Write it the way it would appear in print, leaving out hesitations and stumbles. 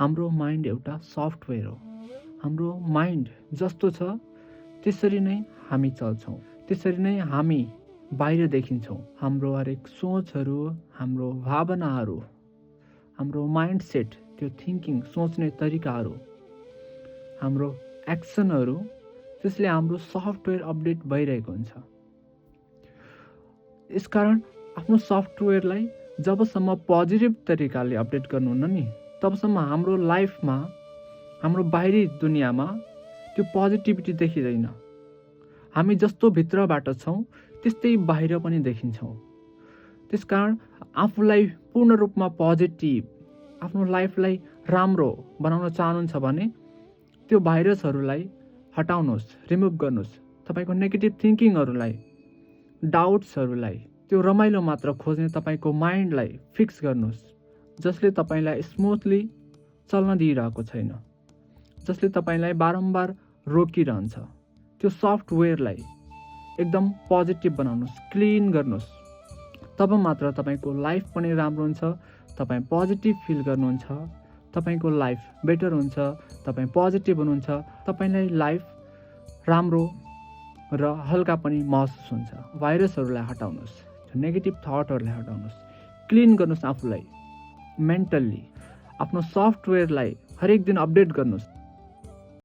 हाम्रो माइन्ड एउटा सफ्टवेयर हो। हाम्रो माइन्ड जस्तो छ त्यसरी नै हामी चल्छौँ, त्यसरी नै हामी बाहिर देखिन्छौँ। हाम्रो हरेक सोचहरू, हाम्रो भावनाहरू, हाम्रो माइन्ड सेट, त्यो थिङ्किङ, सोच्ने तरिकाहरू, हाम्रो एक्सनहरू, त्यसले हाम्रो सफ्टवेयर अपडेट भइरहेको हुन्छ। यसकारण आफ्नो सफ्टवेयरलाई जबसम्म पोजिटिभ तरिकाले अपडेट गर्नुहुन्न नि, तबसम्म हाम्रो लाइफमा, हाम्रो बाहिरी दुनियाँमा त्यो पोजिटिभिटी देखिँदैन। हामी जस्तो भित्रबाट छौँ त्यस्तै बाहिर पनि देखिन्छौँ। त्यसकारण आफूलाई पूर्ण रूपमा पोजिटिभ, आफ्नो लाइफलाई राम्रो बनाउन चाहनुहुन्छ भने त्यो भाइरसहरूलाई हटाउनुहोस्, रिमुभ गर्नुहोस्। तपाईँको नेगेटिभ थिङ्किङहरूलाई, डाउट्सहरूलाई, त्यो रमाइलो मात्र खोज्ने तपाईँको माइन्डलाई फिक्स गर्नुहोस्, जसले तपाईँलाई स्मुथली चल्न दिइरहेको छैन, जसले तपाईँलाई बारम्बार रोकिरहन्छ। त्यो सफ्टवेयरलाई एकदम पोजिटिभ बनाउनुहोस्, क्लिन गर्नुहोस्। तब मात्र तपाईँको लाइफ पनि राम्रो हुन्छ, तपाईँ पोजिटिभ फिल गर्नुहुन्छ, तपाईँको लाइफ बेटर हुन्छ, तपाईँ पोजिटिभ हुनुहुन्छ, तपाईँलाई लाइफ राम्रो र हल्का पनि महसुस हुन्छ। भाइरसहरूलाई हटाउनुहोस्, नेगेटिभ थटहरूलाई हटाउनुहोस्, क्लिन गर्नुहोस् आफूलाई मेन्टल्ली। आफ्नो सफ्टवेयरलाई हरेक दिन अपडेट गर्नुहोस्।